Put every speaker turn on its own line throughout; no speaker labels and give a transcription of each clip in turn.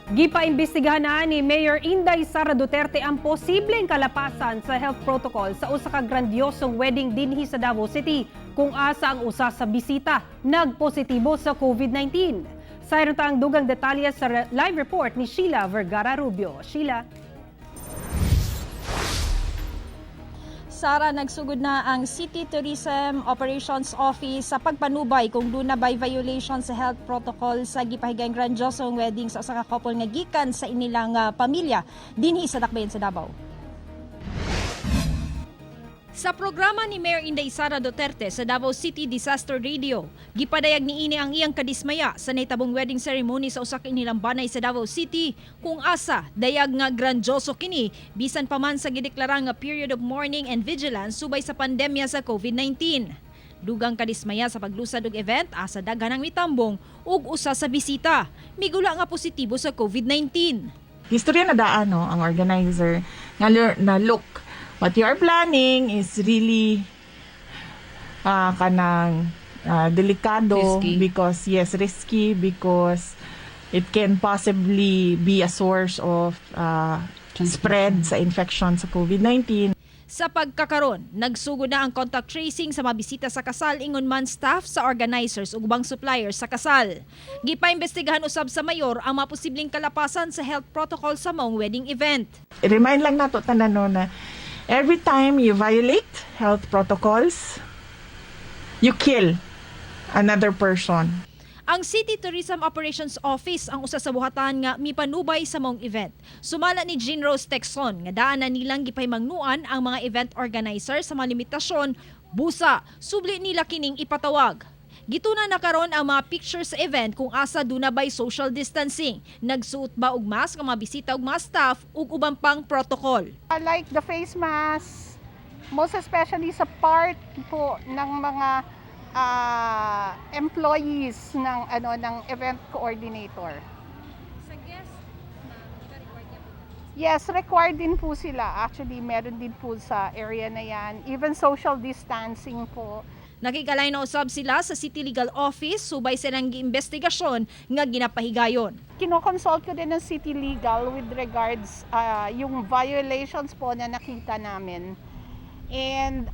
Gipaimbestigahan na ni Mayor Inday Sara Duterte ang posibleng kalapasan sa health protocol sa usa ka grandiosong wedding dinhi sa Davao City kung asa ang usa sa bisita nagpositibo sa COVID-19. Sayron ta ang dugang detalye sa live report ni Sheila Vergara Rubio. Sheila.
Sara, nagsugod na ang City Tourism Operations Office sa pagpanubay kung duna bay violation sa health protocol sa gipahigayang grandiosong wedding sa usa ka couple nga gikan sa inilang pamilya dinhi sa Dakbayan sa Davao. Sa programa ni Mayor Inday Sara Duterte sa Davao City Disaster Radio, gipadayag niini ang iyang kadismaya sa nahitabong wedding ceremony sa usa ka inilang banay sa Davao City kung asa dayag nga grandioso kini bisan pa man sa gideklara nga period of mourning and vigilance subay sa pandemya sa COVID-19. Dugang kadismaya sa paglusad og event asa daghan ang mitambong ug usa sa bisita migula nga positibo sa COVID-19.
Historya na daan, no, ang organizer nga na, "Look, what you are planning is really kanang delikado."
Risky.
Because, yes, risky because it can possibly be a source of spread sa infection sa COVID-19.
Sa pagkakaron, nagsugod na ang contact tracing sa mabisita sa kasal ingon man staff sa organizers ug ubang suppliers sa kasal. Gipaimbestigahan usab sa mayor ang mga posibleng kalapasan sa health protocol sa maong wedding event.
Remind lang nato tanan, no, na every time you violate health protocols, you kill another person.
Ang City Tourism Operations Office ang usa sa buhatan nga mipanubay sa maong event. Sumala ni Jean Rose Texon nga daan na nilang gipahimangnuan ang mga event organizer sa mga limitasyon, busa subli nila kining ipatawag. Gituna na karon ang mga pictures sa event kung asa duna bay social distancing, nagsuot ba og mask ang mga bisita ug mga staff ug uban pang protocol.
Like the face mask, most especially sa part po ng mga employees ng ano ng event coordinator.
Sa guest,
Yes, required din po sila. Actually, meron din po sa area na yan. Even social distancing po.
Nakikalay na usab sila sa City Legal Office subay sa ilang giimbestigasyon nga ginapahigayon.
Kinoconsult ko din ng City Legal with regards yung violations po na nakita namin. And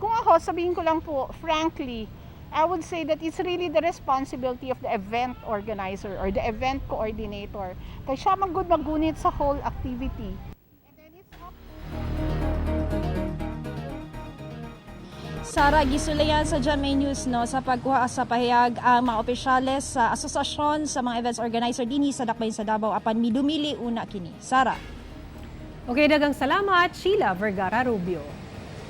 kung ako, sabihin ko lang po, frankly, I would say that it's really the responsibility of the event organizer or the event coordinator. Kaya siya man gud magunit sa whole activity. And then it's up
Sara, gisulayan sa GMA News, no, sa pagkuha sa pahayag ang mga opisyales sa asosasyon sa mga events organizer dinhi sa Dakbayan sa Davao apan midumili una kini. Sara.
Okay, dagang salamat, Sheila Vergara Rubio.